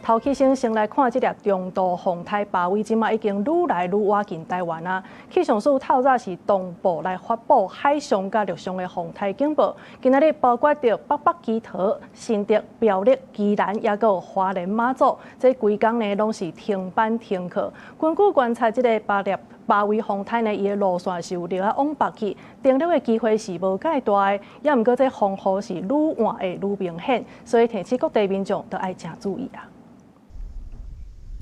頭起先先來看這粒中度風颱巴威，這馬已經愈來愈倚近台灣啊。氣象署透早是同步來發布海上佮陸上的風颱警報。今仔日包括著北北基桃、新竹、苗栗、宜蘭，抑閣有花蓮馬祖，這規工呢攏是停班停課。根據觀察，這个巴粒巴威風颱呢，伊的路線是有著往北去，登陸的機會是無蓋大的，抑毋過這風雨是愈換會愈明顯，所以提醒各地民眾都愛誠注意啊。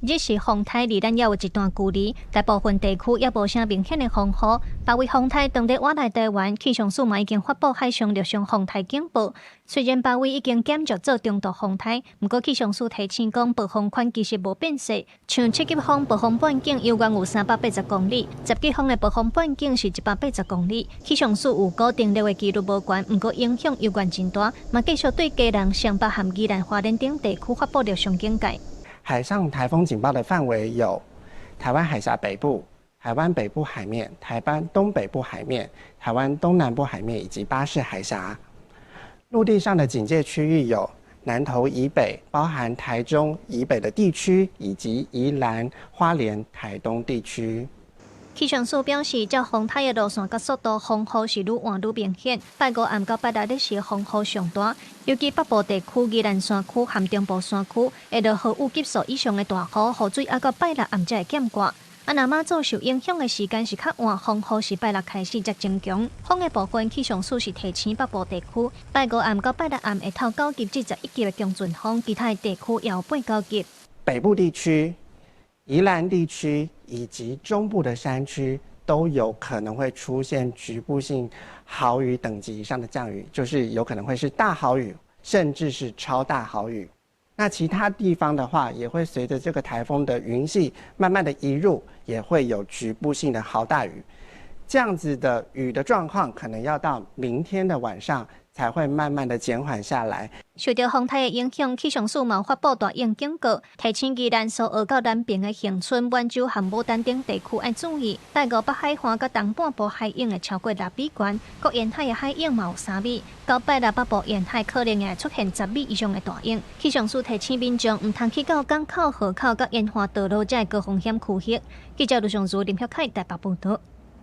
日式風颱離咱猶有一段距離，大部分地區也無啥明顯的風雨。巴威風颱當咧倚來台灣，氣象署嘛已經發布海上陸上風颱警報。雖然巴威已經減弱做中度風颱，毋過氣象署提醒講，暴風圈其實無變細。像七級風暴風半徑猶原有380公里，10級風的暴風半徑是180公里。氣象署有估登陸的幾率無懸，毋過影響猶原真大，嘛繼續對基隆、雙北和宜蘭花蓮等地區發布陸上警戒。海上颱風警報的範圍有台灣海峽北部、台灣北部海面、台灣東北部海面、台灣東南部海面以及巴士海峽。陸地上的警戒區域有南投以北，包含台中以北的地區，以及宜蘭、花蓮、台東地區。氣象署表示，照風颱的路線佮速度，風雨是愈換愈明顯。拜五暗到拜六日時風雨上大，尤其北部地區、宜蘭山區和中部山區會落雨級數以上的大雨，雨水猶到拜六暗才會減寡。啊，若馬祖受影響的時間是較晚，風雨是拜六開始才增強。風的部分，氣象署是提醒北部地區，拜五暗到拜六暗會透9級至11級的強陣風，其他的地區也有8、9級。北部地區、宜蘭地區以及中部的山區都有可能會出現局部性豪雨等級以上的降雨，就是有可能會是大豪雨，甚至是超大豪雨。那其他地方的話，也會隨着這個颱風的雲系慢慢的移入，也會有局部性的豪大雨。這樣子的雨的狀況，可能要到明天的晚上才會慢慢的減緩下來。受著風颱的影響，氣象署嘛發布大雨警告，提醒宜蘭蘇澳到南平的恆春、滿州和牡丹等地區愛注意。拜五北海岸佮東半部海湧會超過6米懸，各沿海的海湧嘛有3米。到拜六北部沿海可能會出現10米以上的大湧。氣象署提醒民眾，毋通去到港口、河口佮沿岸道路這个高風險區域。記者盧尚如、林曉凱台北報導。